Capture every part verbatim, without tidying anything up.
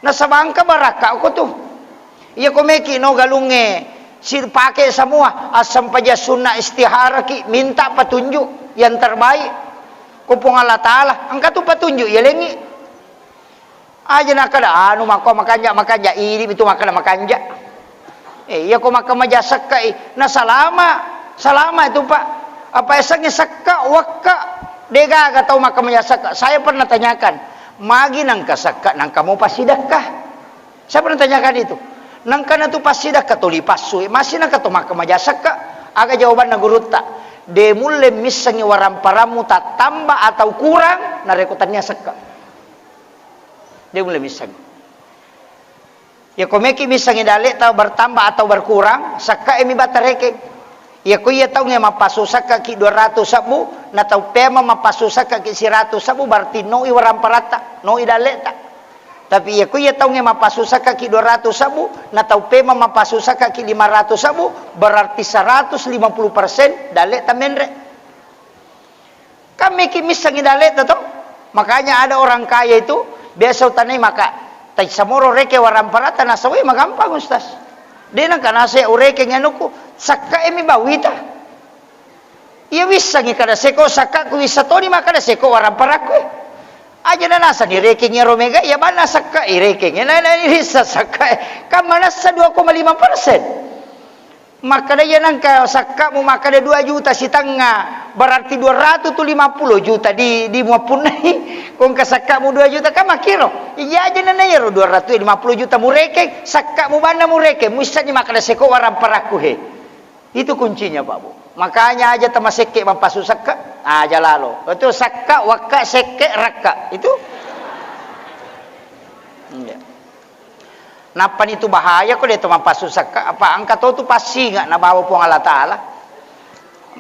Nasaba engka barakka ko tu. Iya ko meki no galungnge sipake semua, assempajang sunna istiharaki, minta petunjuk yang terbaik. Ko Puang Allah Taala, engka tu petunjuk iya lengi. Aja nakkeda, anu, makko makanja, makanja, idi itu makkeda makanja. Eh, iya ko makkamaja sekka i, na salama, salama itu, Pak. Apa esengnge sekka, wekka, degaga tau makkamaja sekka. Saya pernah tanyakan, magi nangka sekka, nangka mau passidekka? Saya pernah tanyakan itu. Nangka na tu passidekka toli passu, eh, masih nangka to makkamaja sekka. Aga jawabanna gurutta? De mulle missengi waramparammu tattamba atau kurang, narekko tania sekka. De mulle misseng. Iya ko meki missengi dalle'ta bertambah atau berkurang, sekka e mi batta rekeng. Iya ko iya taungnge mappassu sekka ki dua ratus sebbu, na tau pema mappassu sekka ki siratu sebbu, berarti noi waramparatta, noi dalle'ta. Tapi iya ko iya taungnge mappassu sekka ki dua ratus sebbu, na tau pema mappassu sekka ki lima ratus sebbu, berarti seratus lima puluh persen dalle'ta menre. Kan meki missengi dalle'ta to. Makanya ada orang kaya itu biasa utanai maka, tai samoro reke waramparatta nasawai magampang, Ustaz. De nangka nasa urekeng anuku, sakka e mi bawita. Iya wissengi kada seko sakka ku wissa toni maka kada seko waramparakku. Aja na nasani rekeng ero mega, iya banna sakka i rekeng. Na, na, wissa sakka e. Kan manassa dua koma lima persen. Makkeda iya nengka sakkamu makkeda dua juta sitengnga, berarti dua ratus tu lima puluh juta di, di muappunnai. Ko engka sakkamu dua juta, kan makkiro. Iya aja nana iyaro dua ratus lima puluh juta murekeng, sakkamu banna murekeng, muissenni makkeda seko waramparakku he. Itu kuncinya, Pak Bu. Makanya aja tamasekke mappassu sakka, aja lalo. Itu sakka, wakka, sekke, rakka. Itu. Iya. Nappani tu bahaya ko de to mappassu sakka, apa engka to tu passinga nabawa Puang Allah Taala.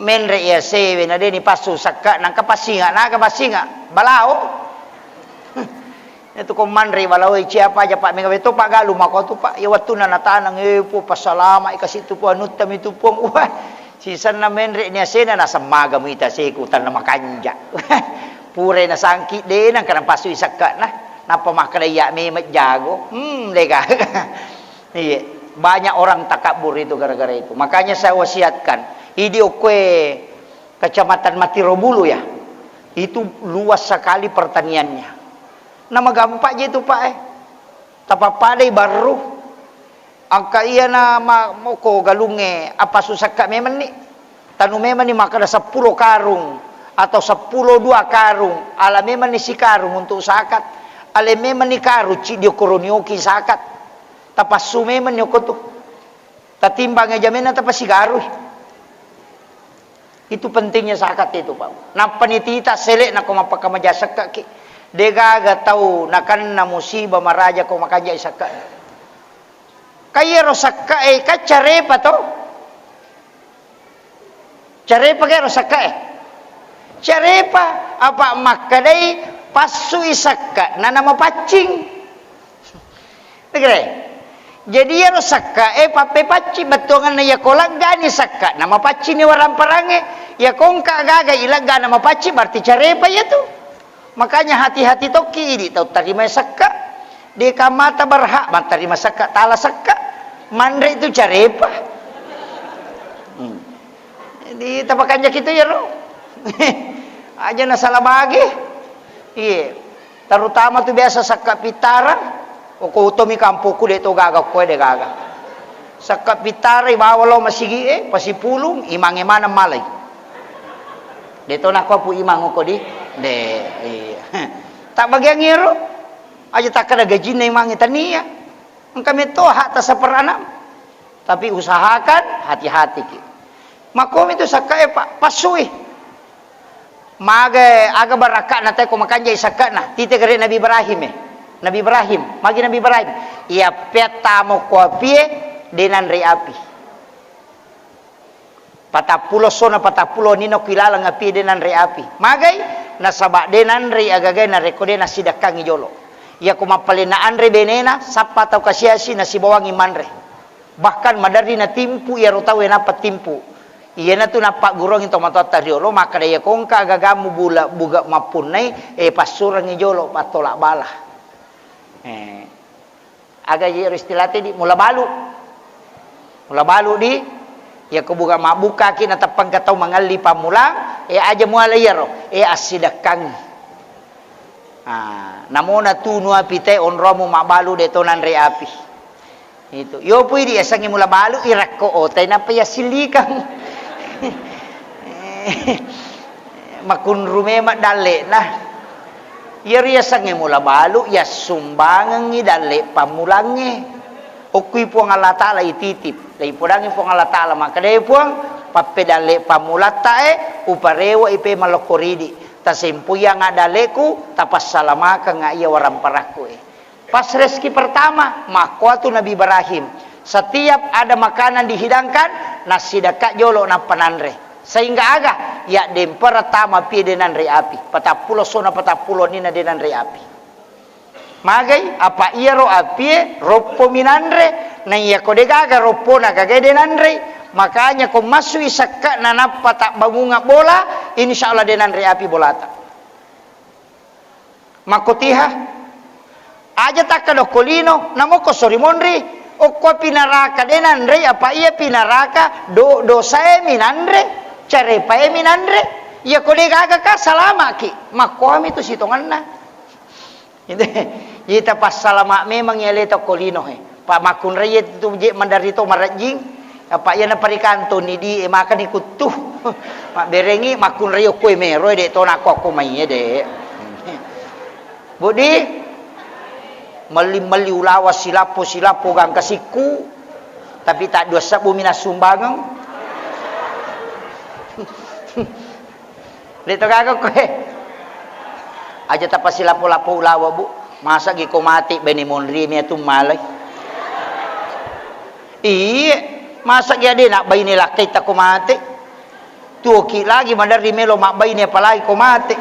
Menre iya sewe na de ni passu sakka, nangka passinga, naga passinga, balao. Itu ko manre balao, cia apa aja, Pak, mega beto, Pak, galu mako tu, Pak. Iya wettunna nataneng, eh, pu, passalama i kasi tu, pu, anutta mi tu, Puang. Wah, Sisenna menre ni asena naseng maga muita seku tanna makanja. Purai nasangki de nangka napassui sekkana. Nappa makkeda iya memeng jago. Hmm, dega. Iya. Banyak orang takabur itu gara-gara itu. Makanya saya wasiatkan, idi okkoe Kecamatan Matirobulu ya. Itu luas sekali pertaniannya. Nama gampang je itu, Pak, eh. Tapappadai barru. Engka iyana ma-, moko galungnge appassu sakka memenni. Tanu memenni makkeda seppulo karung atau seppulo dua karung, ala memenni sikarung untuk zakat. Ale memenni karung ciddi okoroni oki zakat. Tapassu memenni okko tu. Tatimbang jamenna tapasigarui. Itu pentingnya zakat itu, Pak. Nappani tita sele'na ko mappakamaja sekkaki. Degaga tau nakenna musibah maraja ko makanjai sekka. Kaiyaro sekkae, kan carepa to? Carepa kero sekkae? Carepa, apa makkedai passui sekka, na namapaccing. Tegere. Jadi iyaro sekkae pappepaccing bettuanganna, iya ko leggani sekka, namapaccini waramparangnge. Iya ko engka gaga ilegga namapaccing, berarti carepa iya tu. Makanya hati-hati tokki idi tau tarimai sekka. De kamata berhak mattarima sekka, tala sekka. Manre itu carepa. Hmm. Jadi tapakanjaki tu iyaro. Aja nasala bage. Iye. Terutama tu biasa sekka pittara. Oko utomi kampokku de to gaga, koe de gaga. Sekka pittara ibawa lao masigi e, pasipulung, imangnge maneng malai. De to nakko pu imang oko di. De, iya. Tak bagian iro. Aja takkeda gajinna imangnge, tania. Engka metto hak ta seperenam. Tapi usahakan hati-hati ki. Makkomi tu sekkae, Pak, passui. Maga aga barakka'na te ko makanjai sekke'na. Tite gare Nabi Ibrahim e. Nabi Ibrahim, magi Nabi Ibrahim? Iya peattamo ko apie, de nanre api. Patappulo sona patappulo nino ki laleng api, de nanre api. Magai? Nasaba de nanre agagai narekko de nassidekkangi jolo. Iya ko mappalenna anre benena, sappa tau kasiasi nasibawangi manre. Bahkan maderri natimpu iyaro tauwe nappa timpu. Iyanatu nappagguruangi tomatoatta riolo, makkeda, iya ko engka agagammu bula-, buga mappunnai, e, passurengngi jolo, pattola bala. Eh. Aga iyaro istilate di mula balu. Mula balu di, iya ko buka mabbukkaki nateppangka tau mangelli pammulang, e aja muala iyaro, e assidekkangi. Ah, namona tunu api te onromu mabbalu de to nanre api. Itu. Yo pui di yasengnge mula balu irakko otai nappa yasillikang. Makunru memang dalle'na. Iyaro yasengnge mula balu, yassumbangengngi dalle pammulangnge. Okkui Puang Allah Ta'ala ititip. Laipodangngi Puang Allah Ta'ala, makkedai Puang, pappedalle pammulatta e, uparewa ipe malokko ridi. Tasempoiangnga dalleku, tapassalamakeng iya waramparakku e. Pas rezeki pertama, makkuatu Nabi Ibrahim. Setiap ada makanan dihidangkan, nassidekka jolo nappa nanre. Sehingga aga? Yaddempera tama pie de nanre api. Patappulo sona patappulo nina de nanre api. Magai? Apa iyaro apie roppo minanre. Na iyako degaga roppona gagai de nanrei. Makanya ko massui sekka nanappa tabbangunga bola, insya Allah de nanre api bolata. Makkotiha, aja takka dokko lino, namokko sori monri, okko pi naraka de nanrei, apa iya pi naraka, do, dosae mi nanre, carepae mi nanre, iya ko de gaga ka salamaki, makkoami tu sitongenna. Ita passalama memang iya le tokko lino he. Pa makkunrai tu je mandarito marajing, apa iya naparikantoni di e makani kuttu. Mabberengi makkunrai okko mero de to nako okko mai de. Budi, melli-melli ulawa silappo-silappo gangka sikku, tapi tak dua sebbu mina sumbangeng. De to gaga koe. Aja tapasilapo-lapo ulawa, Bu. Masa gi ko mate bene monri mi atu malai. Iye, masa gi ade nak baine lakkai ta ko mate. Tuoki lagi maderri melo mabbaine apalagi ko mate.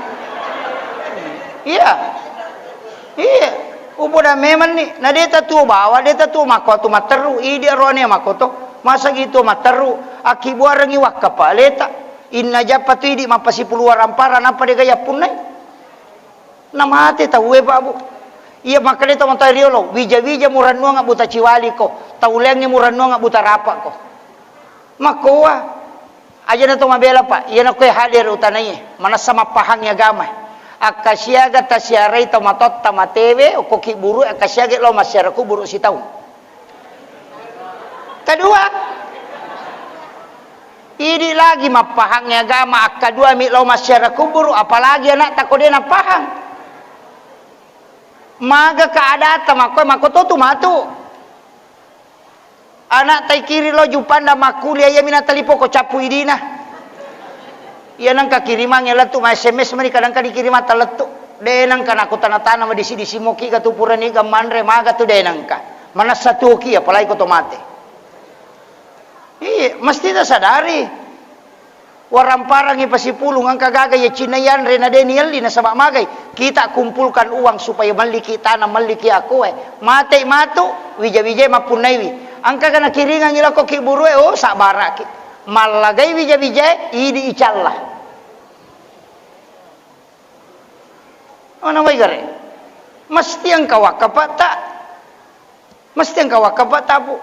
Iya. Iya. Upoda memang ni, na de ta tuo bawa, de ta tuo makko atu matteru, idi arone makko to. Masa gitu matteru, akkibuarengi wakka paleta. Inna jappa tu idi mappasipulu warang para nappa de gaya punnai. Na mate tauwe, Pak, Bu. Iya makkeda to matoa riolo, wija-wija murannuang buta ciwaliko, tauleangngi murannuang buta rapako. Makkoa, aja na to mabela, Pak. Iya nakkoe hadir utanaie, manessa mappahangi agama. Akkasiaga tasiarai to matotta matewe, okko kiburu, akkasiaga lo massiara kuburu sitaung. Kedua, idi lagi mappahangngi agama, akkadua mi lao massiara kuburu, apalagi anakta ko de napahang. Maga keadatta makkoe, makko to tu matu. Anakta ikiri lo jupanda makkuliah, iya mina talipo ko cappu idina. Iya nengka kirimangnge lettu ma S M S mani kadangka dikirimang ta lettu. De nengka nako tana-tana madisi-disi moki ga tu purani ga manre maga tu de nengka. Manessa tuoki apalagi ko to mate. Iya, mesti tasadari. Waramparangngi pasipulung engka gaga iya cinna yanre na de nielli nasaba magai. Kita kumpulkan uang supaya melliki tanah, melliki akoe. Mate matu, wija-wija mappunnaiwi. Engka ga nakiringangngi lako kiburue, oh, sabbaraki. Mallagai wija-wijae, idi icalla. Mana mai gare? Mesti engka wakkapatta. Mesti engka wakkapatta, Bu.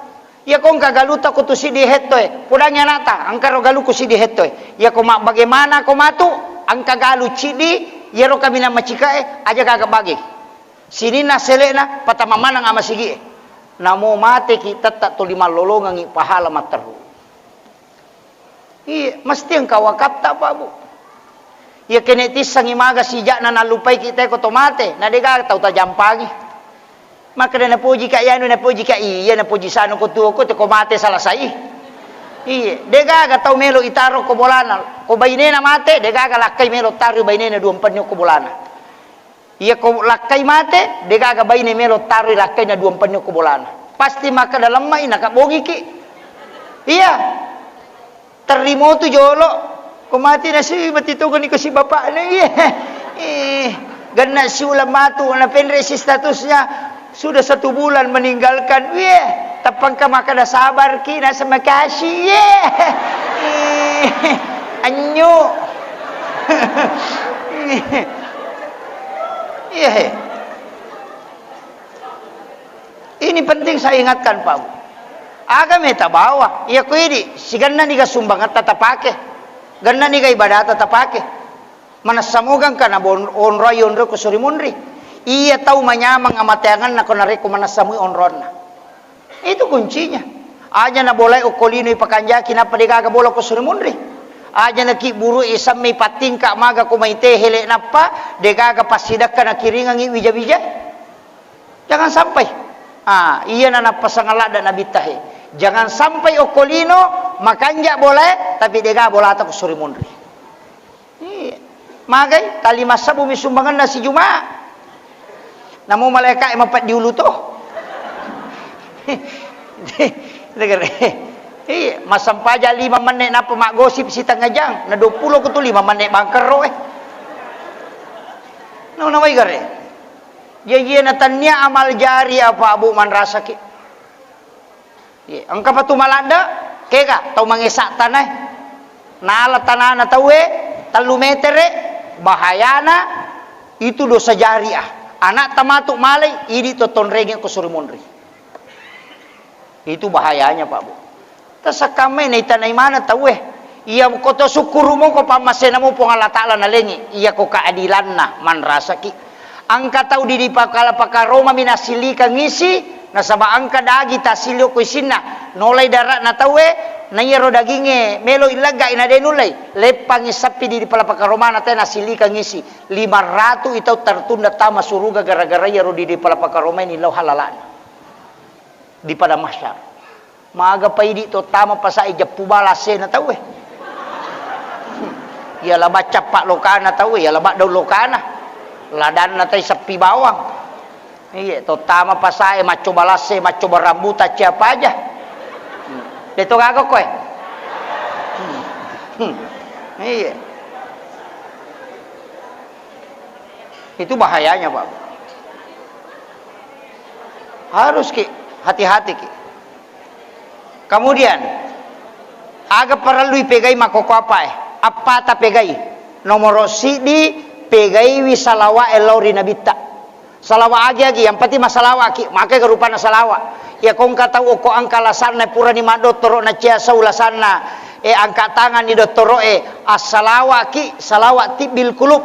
Iya ko engka galuta ko tu siddi hettoe. Podangi anakta, engka ro galuku siddi hettoe. Iya ko ma-, bagaimana ko matu, engka galu ciddi, iyaro kaminang macikae, aja gaga bage. Sininna sele'na, patama maneng amasigie. Namo mateki, tetta tuli mallolongengi pahala matteru. Iya, mesti engka wakkatta, Pak, Bu. Iya, kene tissengi maga sijakna nallupaiki te ko to mate, na de gaga tau tajampangi. Makkeda napoji ka iyanu, napoji ka iya, napoji sanu ko tuo ko te ko mate salasai. Iya, de gaga tau melo itaro ko bolana, ko bainena mate, de gaga lakkai melo taro bainena duampenni ko bolana. Iya ko lakkai mate, de gaga baine melo taroi lakkaina duampenni ko bolana. Pasti makkeda lemmai nakabbongiki. Iya. Terrimo tu jolo. Ko mate nasi mati togoni ko si bapakna. Iya. Eh, ganna siulang matu na penre si statusnya sudah satu bulan meninggalkan. Iya. Tappangka makkeda sabarki, nasa makasih. Iya. Eh, anyu. Iya, he. Ini penting saya ingatkan, Pak Bu. Aga meta bawa, iya ko idi, siganna niga sumbangetta tapake, ganna niga ibadata tapake. Manessa mogangka na bon-, onroi onro ko suri munri. Iya tau manyameng amateangenna ko narekko manessa mui onronna. Itu kuncinya. Aja na bolai okko lino ipakanjaki nappa degaga bola ko suri munri. Aja na ki buru isamme ipattingka maga ko maite hele nappa degaga passidakka nakiringangi wija-wija. Jangan sampai. Ah, iya na napasang ladda Nabitta he. Jangan sampai okko lino makanja bolae, tapi dega bolata ko suri munri. Iya. Magai, tali massabbu mi sumbanganna si Juma. Namo malaika e mapeddi ulu to. Iya, massempajang lima menit nappa maggosip sitengnga jang. Na dua puluh ko tu lima menit bangkerro e. No, nawai gare. Jaji na tannia amal jari apa, Bu, manrasaki. Ye, engka patu maladde, kega tau mangesa tanae. Nala tanana tauwe tellu metere, bahayana itu dosa jariah. Anak tamatu malai, idi to tonrenge ko suri monri. Itu bahayanya, Pak, Bu. Tasekkammai naitanai maneng tauwe. Iya ko to sukkuru'mo ko pammasena mo Puang Allah Ta'ala nalengi. Iya ko keadilanna manrasaki. Engka tau di, dipakala-pakaromami nassilikang isi, nasaba engka dagi tassili ko isinna. Nolai dara'na tauwe, na iyaro dagingnge melo illeggai na de nullei. Leppangi sappi di, dipala-pakaromana te nassilikang isi. Lima ratu i tau tertunda tama suruga gara-gara iyaro di, dipala-pakaromaini lao halalana. Di padang mahsyar. Maga paidi to tama pasae jappu bala assena tauwe. Iya la baccappa lokana tauwe, iya la baddau lokana. Ladanna tai seppi bawang. Iye, to tama pasae maccoba lasse, maccoba rambutan, siapa aja. De to gaga koe. Iye. Itu bahayanya, Pak. Harus ki, hati-hati ki. Kemudian, aga parellui pegai makkokko apae? Appata pegai. Nomoro siddi, pegaiwi salawa e lao ri nabitta. Salawa agi-agi, yang penting massalawa ki, makkega rupanna salawa. Iya ko engka tau okko engka lasanna purani maddottoro na cia sau lasanna, e angka tanganni dottoro e, assalawa ki, salawa tibbil kulub.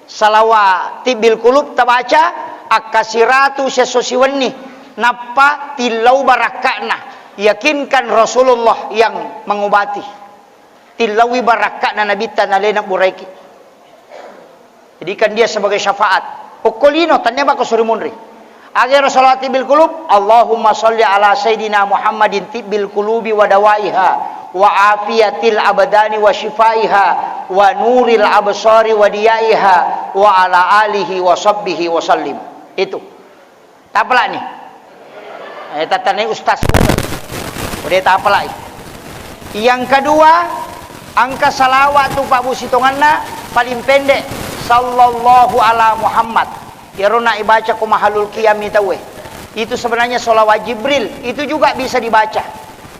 Salawa tibbil kulub tabaca, akkasiratu siesso siwenni, nappa tillau barakka'na. Yakinkan Rasulullah yang mengobati. Tillaui barakka'na Nabitta nalena buraiki. Jadikan dia sebagai syafaat. Okko lino, tannia bako suri munri. Agaro salawat tibbil kulub, Allahumma salli ala sayyidina Muhammadin tibbil kulubi wa dawaiha, wa afiyatil abdani wa shifaiha, wa nuril absari wa diyaiha, wa ala alihi wa sahbihi wa sallim. Itu. Tapalani. Eh, tatanai ustaz. Udah tapalai. Yang kedua, engka salawat tu Pak Bu sitonganna paling pendek, sallallahu ala Muhammad. Iyaro na ibaca ko mahalul qiyami tauwe. Itu sebenarnya sholawat Jibril, itu juga bisa dibaca.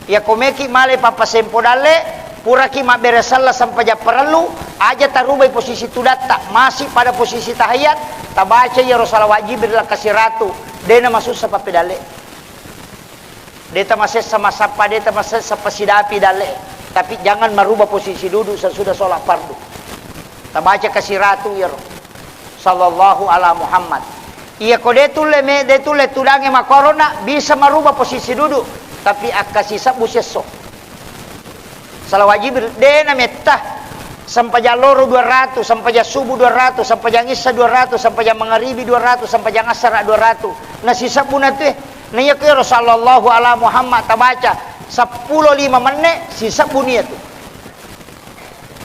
Iya ko meki male pappasempo dalle, puraki mabbere sella sempajang parellu, aja tarubai posisi tudatta, masih pada posisi tahiyat, tabaca iyaro sholawat Jibril akkasiratu, dena masussa pappedalle. De tamasessa massappa, de tamasessa pasidapi dalle, tapi jangan merubah posisi duduk sesudah sholat fardu. Tabaca kasiratu iyaro. Sallallahu ala Muhammad. Iya ko de tulle me, de tulle tudange makorona, bisa merubah posisi duduk, tapi akkasisebbu siesso. Salawat Jibril, de nametta. Sempajang loro dua ratu, sempajang subuh dua ratu, sempajang isya dua ratu, sempajang mangaribi dua ratu, sempajang assara dua ratu. Nasisebbu na tu e. Na iya ko ero sallallahu ala Muhammad tabaca seppulo lima menne, sisebbu ni iyatu.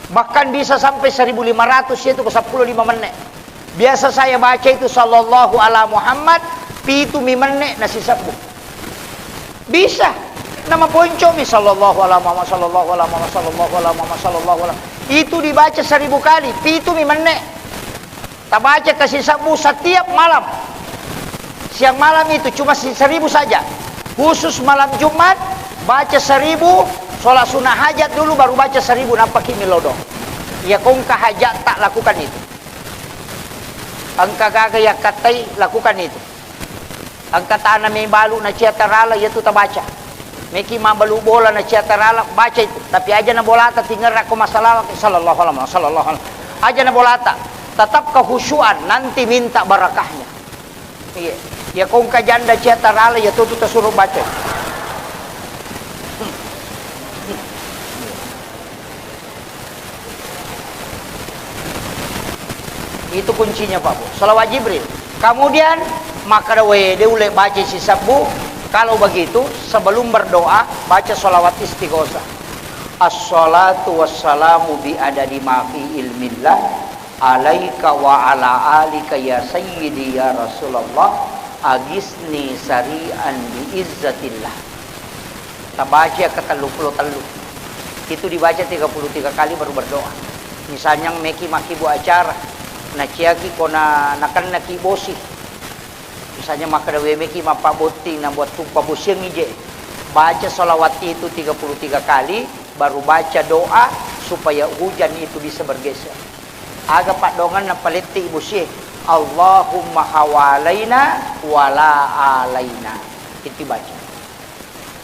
Bahkan bisa sampai seribu lima ratus iyatu ko seppulo lima menne. Biasa saya baca itu sallallahu ala Muhammad, pitu mi menne nasisebbu. Bisa. Namaponco mi sallallahu ala Muhammad, sallallahu ala Muhammad, sallallahu ala Muhammad, sallallahu ala. Itu dibaca seribu kali, pitu mi menne. Tabaca kasisebbu setiap malam. Siang malam itu cuma si-, seribu saja. Khusus malam Jumat, baca seribu, sholat sunnah hajat dulu, baru baca seribu, nappaki milodong. Iya ko engka hajat tak lakukan itu. Engka gaga yakkattai, lakukan itu. Engka tana mei balu na cia tarala, iyatu tabaca. Meki mabbalu bola na cia tarala, baca itu. Tapi aja na bolata tingerra ko masalawat, sallallahu alaihi wasallam, sallallahu alaihi wasallam. Aja na bolata. Tetap kehusyuan, nanti minta barakahnya. Iya. Ya ko engka janda cia tarala, iyatu tu tasuro baca. Itu kuncinya, Pak Bu. Salawat Jibril. Kemudian, makkeda, "We, de ulle baca sisebbu." Kalau begitu, sebelum berdoa, baca salawat istighosah. Assalatu wassalamu bi adadi ma fi ilmillah alaika wa ala alika ya sayyidi ya Rasulullah, agisni sari'an bi izzatillah. Tabaca ke tellu puluh tellu. Itu dibaca tiga puluh tiga kali baru berdoa. Misalnya meki makkibbu acara, naciaki ko na, nakennaki bosi. Misalnya makkeda we meki mappabbotting na buat tuppa bosiang ije. Baca salawat itu tiga puluh tiga kali, baru baca doa supaya hujan itu bisa bergeser. Aga paddonganna paletti bosie. Allahumma hawalaina wala alaina. Itu baca.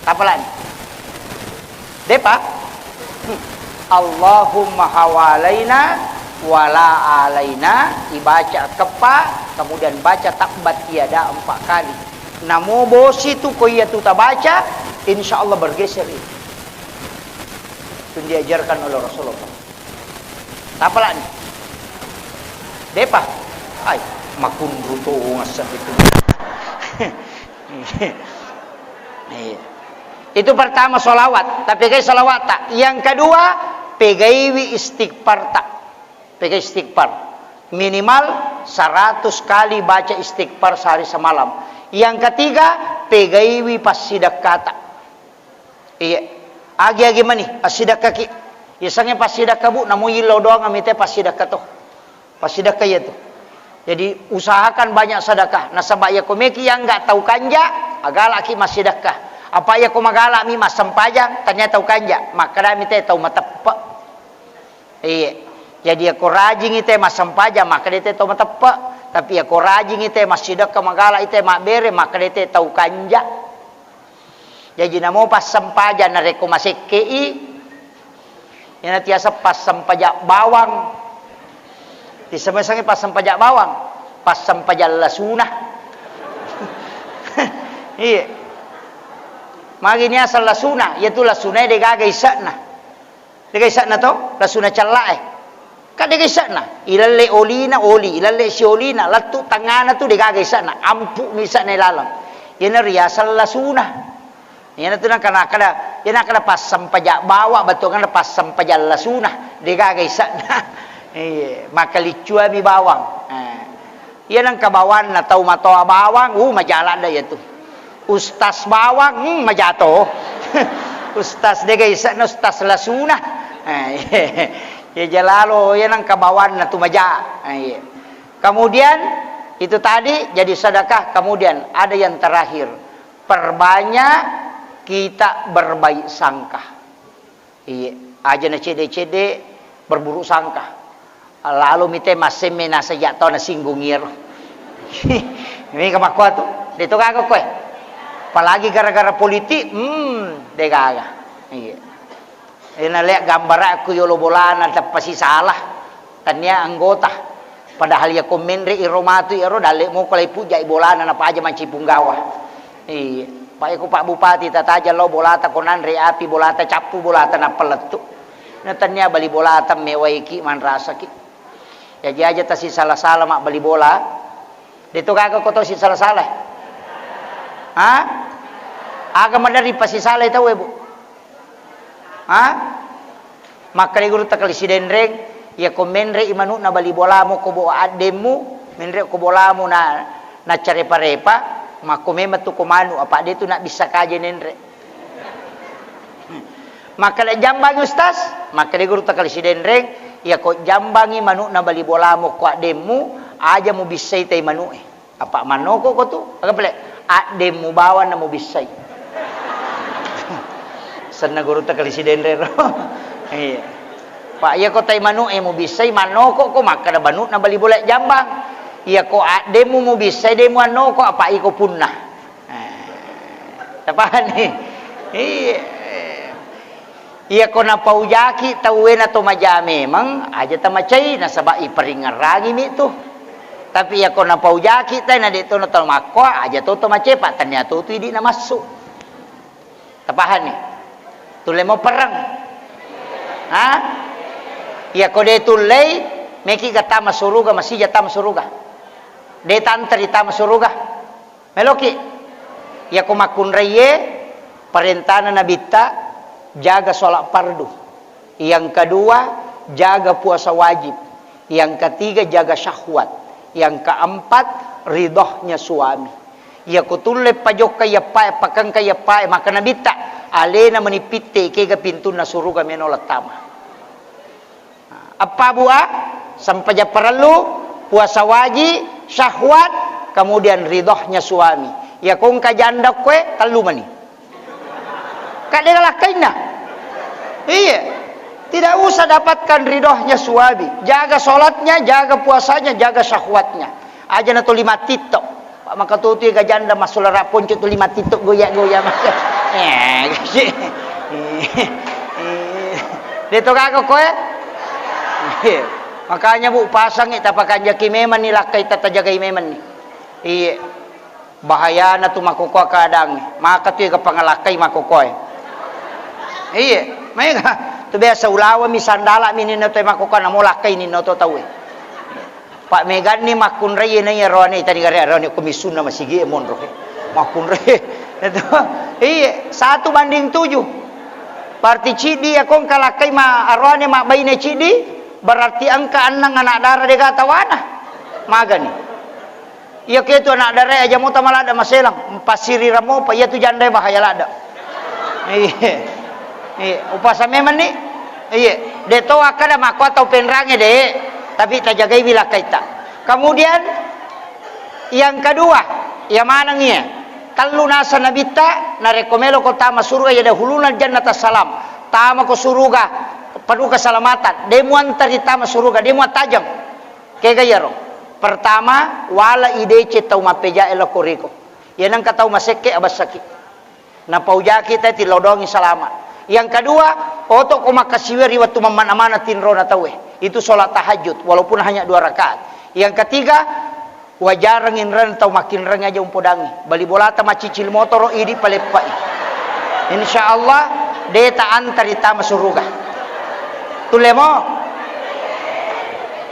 Tapalani. Depa? Hmm. Allahumma hawalaina wala alaina, ibaca keppa, kemudian baca tabbat yada empat kali. Namo bosi tu ko iya tu tabaca, insya Allah bergeser itu. Itu diajarkan oleh Rasulullah. Tapalani. Depa? Ai, makunru tu ngasab itu. Iya. Itu pertama solawat, tapi pegai solawat tak. Yang kedua, pegaiwi istighfar tak. Pegai istighfar. Minimal seratus kali baca istighfar sehari semalam. Yang ketiga, pegaiwi passidekka tak. Iya. Agi-agi mani, passidekkaki. Yasengnge passidekka, Bu, namo illau doang amite passidekka to. Passidekka iya tu. Jadi, usahakan banyak sedekah. Nasaba iya ko meki yang nggak tahu kanja, agalaki massidekka. Apa iya ko magalami massempajang, tania tahu kanja, makkadami te tahu mateppe. Iya. Jadi, iya ko rajingi te massempajang, makkada te tahu mateppe. Tapi iya ko rajingi te massidekka, magala ite mabbere, makkada te tahu kanja. Jaji namo passempajang narekko masekke'i, iyana tiaseng passempajang bawang. Tiseme-seme passempajang bawang, passempajang lasuna. Iya. Magi niaseng lasuna, iyatu lasunae degaga ise'na. Degaga ise'na to, lasuna cella'e. Kan degaga ise'na. Ilalle olina, oli, ilalle siolina, lettu tengngana tu degaga ise'na. Ampu'mi ise'na ilaleng. Iyana riaseng lasuna. Iyana tu nangka nakkada, iyana nakkada passempajang bawang, bettuanna passempajang lasuna. Degaga ise'na. Iya, makaliccuami bawang. Eh. Iya nengka bawanna tau matoa bawang, uh, maja ladde iyatu. Ustaz bawang, hmm, majato. Ustaz degaga ise'na, ustaz lasuna. Eh, iya jalalo, iya nengka bawanna tu maja. Eh, iya. Kemudian itu tadi jadi sedekah, kemudian ada yang terakhir, perbanyak kita berbaik sangka. Iye, aja na cedde-cedde berburuk sangka. Lalo mite massemme naseng ja tau nasinggung iyaro. Mega makkuatu, de to gaga koe. Apalagi gara-gara politik, hmm, de gaga. Iye. Ena lea gambarakku yolo bolana teppa sisala. Tania anggota. Padahal iya ko menre iro matu iyaro dalle moko lai pujai bolana napaja manci punggawa. Iya. Pak iko Pak Bupati tataja lao bolata ko nanre api bolata cappu bolata nappa lettu. Na tania bali bolata mewaiki manrasaki. Jaji aja tasisala-sala mabbali bola. De to gaga ko to sisala-sala. Ha? Aga maderri pasisalai tau e, Bu? Ha? Makkeda gurutta kali Sidenreng, iya ko menre i manu'na bali bolamu ko bo addemmu, menre ko bolamu na, naccarepa-repa, makko memang tu ko manu, apa de tu nabbissa kaje nenre. Makkeda jambangi Ustaz, makkeda gurutta kali Sidenreng, iya ko jambangi manu'na bali bolamu ko addemmu, aja mubissai tai manu'e. Apa mannoko ko tu? Aga pale? Addemmu bawang na mubissai. Senna gurutta kali Sidenrero. Iya. Pak, iya ko tai manu e mubissai mannoko ko makkeda manu na bali bola jambang. Iya ko addemmu mubissai demu annoko apa iko punna. Tapahani? Iya. Iya, ko napaujaki tauwe na to maja memang, aja tamacai, nasaba iparingngerangimi tu. Tapi iya ko napaujaki tai na de to na to makkoa, aja to to macai, pa tania to tu idi na massu. Tapahani? Tulle mo perreng. Ha? Iya, ko de tullei, meki ga tama suruga, masija tama suruga. De tanteri tama suruga. Meloki? Iya ko makkunraiye, parentana Nabitta, jaga sholat fardu. Yang kedua, jaga puasa wajib. Yang ketiga, jaga syahwat. Yang keempat, ridhonya suami. Iya ko tulle pajokka iyappae, pakengka iyappae, maka Nabitta, alena meni pitte, kega pintunna suruga meno lattama. Eppa bua, sempajang parellu, puasa waji, syahwat, kemudian ridhonya suami. Iya ko engka janda koe, tellu mani. Ka de lakkainna. Iya. Tidak usah dapatkan ridhonya suami. Jaga sholatnya, jaga puasanya, jaga syahwatnya. Aja na tuli mattitto. Pak, maka tu tu ga janda massulara ponco tuli mattitto goya-goya maka. Eh, kasi. De to gaga koe. Iya. Makanya, Bu, pasangi tapakanjaki memang ni lakkai, tatajagai memang ni. Iya. Bahayana tu makkokoa keadaangnge. Maka tu ega pangalakkai makkokoe. Iye, maega. Tu biasa ulawemi sandalami ninna toe makkokoa namo lakkai ninna to tauwe. Pak meganni makkunrai naiya roane tadi gare roane komissunna masigi e monro e. Makkunrai. Itu. Iye, satu banding tujuh. Berarti ciddi ya kong kalakkai ma aroane mabbaine ciddi, berarti engka enneng anak dara dega tawana. Magani. Iya ketu anak darae aja mota maladda maselang, mpassirirang mopa, iya tu jandae bahaya ladda. Iya. Iya, upasa memang ni. Iya, de to akkada makko tau penrange de, tapi tajagaiwi lakkaitta. Kemudian yang kedua, iya maneng iya. Tellu nasa nabitta, narekko meloko tama suruga, iya dahuluna jannata salam. Tamako suruga, penuh keselamatan. De muantari tama suruga, de muattajeng. Kega iyaro? Pertama, wala ideceng tau mappejae lao koriko. Iya nengka tau masekke abessaki. Napaujaki tai tilodongi salama. Yang kedua, oto ko makkasiwiang ri wettu mammana-mana tinrona tauwe. Itu sholat tahajud, walaupun hanya dua rakaat. Yang ketiga, wajareng inreng tau makkinreng aja umpodangi. Bali bolata maccicil motoro, idi paleppai. Insya Allah, de ta antari tama suruga. Tulle mo?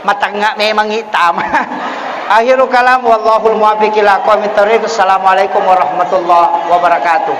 Matangnga memang ittama. Akhirul kalam, wallahul muwaffiq ila aqwamit thariq. Assalamualaikum warahmatullahi wabarakatuh.